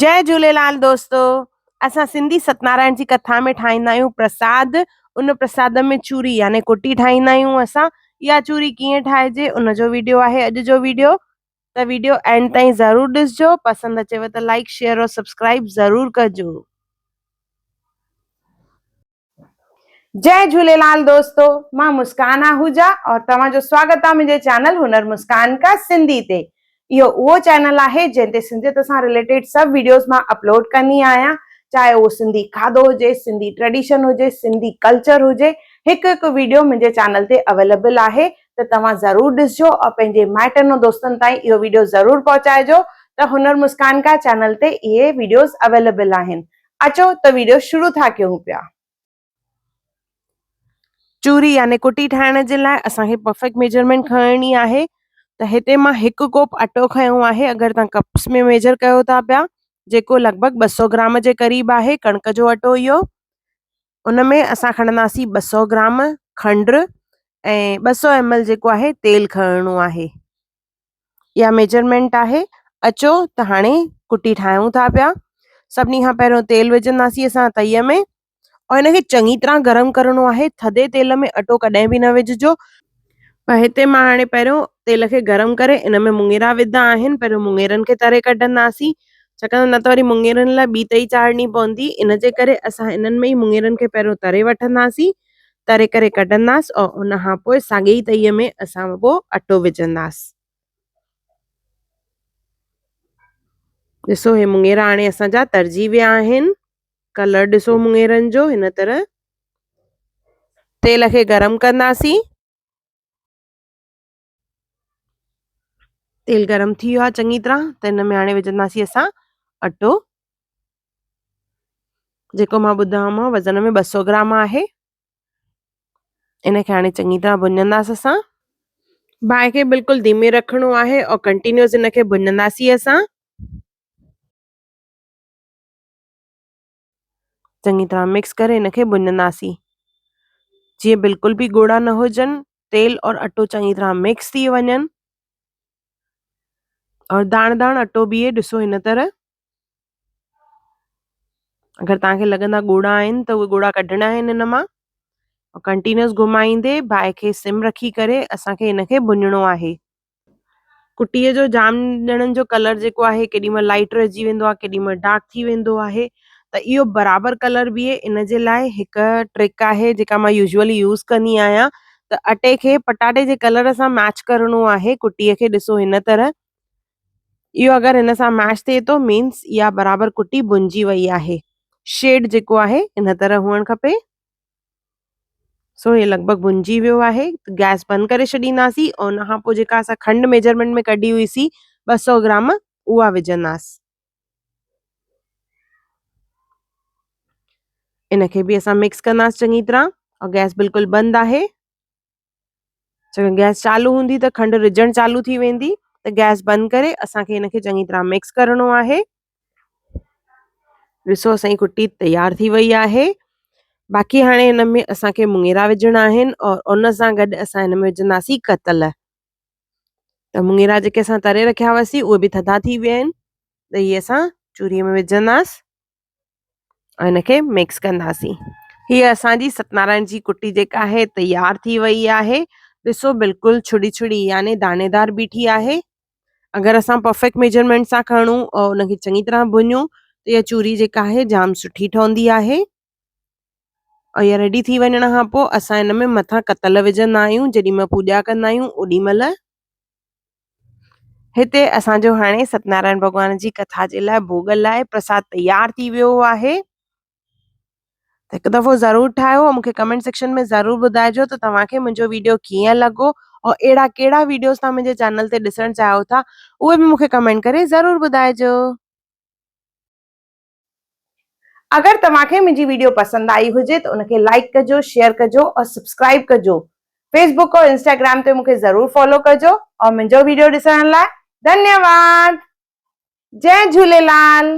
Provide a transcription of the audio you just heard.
جئي جهوليلال دوستو اسان سنڌي ستنارائڻ جي ڪٿا ۾ ٺاهيندا آهيون پرساد ان پرساد ۾ چوري يعني ڪٽي ٺاهيندا آهيون اسان اها چوري ڪيئن ٺاهجي ان جو ويڊيو آهي اڄ جو ويڊيو ته ويڊيو اينڊ تائين ضرور ڏسجو پسند اچيو ته لائڪ شيئر اور سبسڪرائب ضرور ڪجو. جئي جهوليلال دوستو مان مسڪان آهوجا اور توهان جو سواگت آ منهنجي چينل هنر مسڪان ڪا سنڌي تي اهو اهو چينل آهي جنهن تي سنڌيت سان رليٽيڊ سڀ ويڊيوز مان اپلوڊ ڪندي آهيان چاهي اهو سنڌي کاڌو هجي سنڌي ٽريڊيشن هجي سنڌي ڪلچر هجي هڪ هڪ ويڊيو منهنجي چينل تي اويليبل آهي ته توهان ضرور ڏسجو اور پنهنجي مائٽن و دوستن تائين اهو ويڊيو ضرور پهچائجو ته هنر مسڪان ڪا چينل تي اهي ويڊيوز اويليبل آهن اچو ته ويڊيو شروع ٿا ڪيون پيا. چوري يعني ڪٽي ٺاهڻ جي لاء اسان کي پرفيڪٽ ميجرمينٽ کڻڻي آهي ته هتي مان هڪ ڪوپ اٽو کنيو آهي اگر توهان ڪپس ۾ ميجر ڪيو ٿا پيا جيڪو لڳ ڀڳ ٻه سؤ گرام جي قريب آهي ڪڻڪ جو اٽو اهو ان ۾ اسان کڻنداسين ٻه سؤ گرام کنڊ ۽ ٻه سؤ ايم ايل جيڪو آهي تيل کڻڻو آهي. اها ميجرمينٽ آهي اچو ته هاڻي ڪٽي ٺاهيون ٿا پيا سڀني کان پهريون تيل وجهنداسين اسان تئي ۾ اور هن کي چڱي طرح گرم ڪرڻو آهي ٿڌي تيل ۾ اٽو ڪڏهن به نه وجهجو پر هتي مان هاڻي پهريون تيل کي گرم ڪري ان ۾ مڱيرا وڌا آهن پهريون مڱيرن کي تري ڪڍنداسين ڇاڪاڻ نه ته وري مڱيرن لاء ٻي تئي چاڙهڻي پوندي ان جي ڪري اسان انهن ۾ ئي مڱيرن کي پهريون تري وٺنداسين تري ڪري ڪڍنداس اور ان کان پوء ساڳي ئي تئي ۾ اسان پوء اٽو وجهنداس. ڏسو هي مڱيرا هاڻي اسان جا ترجي ويا آهن. ڪلر ڏسو مڱيرن جو هن طرح. تيل کي گرم ڪنداسين. تيل گرم ٿي ويو آهي چڱي طرح ته هن ۾ هاڻي وجهنداسين اسان اٽو جيڪو مان ٻڌايومانو وزن ۾ ٻه سؤ گرام آهي ان کي هاڻي چڱي طرح ڀڃنداس اسان باهه کي بلڪل ڌيمي رکڻو آهي اور ڪنٽينيوس ان کي ڀڃنداسين اسان چڱي طرح مڪس ڪري ان کي ڀڃنداسين جيئن بلڪل به ڳوڙها نه هجن تيل اور اٽو چڱي طرح مڪس ٿي وڃن اور داڻ داڻ اٽو بيهي ڏسو هن طرح اگر توهان کي لڳندا ڳوڙها آهن ته اهي ڳوڙها ڪڍڻا آهن هن مان ڪنٽينيوس گهمائيندي باهه کي سم رکي ڪري اسان کي هن کي ڀڃڻو آهي ڪٽيء جو جام ڄڻن جو ڪلر جيڪو آهي ڪيڏي مهل لائيٽ رهجي ويندو آهي ڪيڏي مهل ڊارڪ ٿي ويندو آهي ته اهو برابر ڪلر بيهي ان جي لاء هڪ ٽرڪ آهي جيڪا مان يوزولي يوز ڪندي آهيان ته اٽي کي پٽاٽي جي ڪلر سان ميچ ڪرڻو آهي ڪٽيء کي ڏسو هن طرح اهو اگر هن سان ميچ ٿئي ٿو مينس اها برابر ڪٽي بنجي وئي آهي شيڊ جيڪو آهي ان طرح هئڻ کپي سو هي لڳ ڀڳ ڀنجي ويو آهي گئس بند ڪري ڇڏينداسين ۽ ان کان پوء جيڪا اسان کنڊ ميجرمينٽ ۾ ڪڍي هئي سي ٻه سؤ گرام اها وجهنداس ان کي به اسان مڪس ڪنداس چڱي طرح اور گئس بلڪل بند آهي جڏهن گئس چالو هوندي ته کنڊ رجڻ چالو ٿي ويندي ته گئس بند ڪري اسان کي ان کي چڱي طرح مڪس ڪرڻو آهي ڏسو اسان جي ڪٽي تيار ٿي وئي آهي باقي هاڻي هن ۾ اسان کي مڱيرا وجهڻا آهن اور ان سان گڏ اسان هن ۾ وجهنداسين ڪتل ته مڱيرا جيڪي اسان تري رکيا هئاسين اهي به ٿڌا ٿي ويا آهن ته اهي اسان چوري ۾ وجهنداس ۽ هن کي مڪس ڪنداسين. هيء اسان جي ستنارائڻ جي ڪٽي جيڪا آهي تيار ٿي وئي آهي. ڏسو بلڪل ڇڙي ڇڙي يعني داڻيدار بيٺي آهي. اگر اسان پرفيڪٽ ميجرمينٽ سان کڻون ۽ ان کي چڱي طرح ڀڃون ته اها چوري جيڪا آهي جام سٺي ٺهندي آهي. ۽ اها ريڊي ٿي وڃڻ کان پوء اسان هن ۾ مٿان ڪتل وجهندا آهيون جيڏي مهل پوڄا ڪندا آهيون اوڏي مهل. هتي اسان جو هاڻي ستنارائڻ ڀڳوان جي ڪٿا جي لاء ڀوڳ لاء پرساد تيار ٿي ويو آهي ته هڪ دفعو ضرور ٺاهيو مون کي ڪمينٽ سيڪشن ۾ ضرور ٻڌائجو ته توهان کي منهنجو ويڊيو ڪيئن لڳو اور اهڙا ڪهڙا ويڊيوز توهان منهنجي چينل تي ڏسڻ چاهيو ٿا اهي به مون کي ڪمينٽ ڪري ضرور ٻڌائجو. اگر توهان کي منهنجي ويڊيو پسند آئي هجي ته ان کي لائيڪ ڪجو شيئر ڪجو اور سبسڪرائيب ڪجو فيس بڪ اور انسٽاگرام تي مون کي ضرور فالو ڪجو اور منهنجو ويڊيو ڏسڻ لاء ڌنيواد جئي جهوليلال.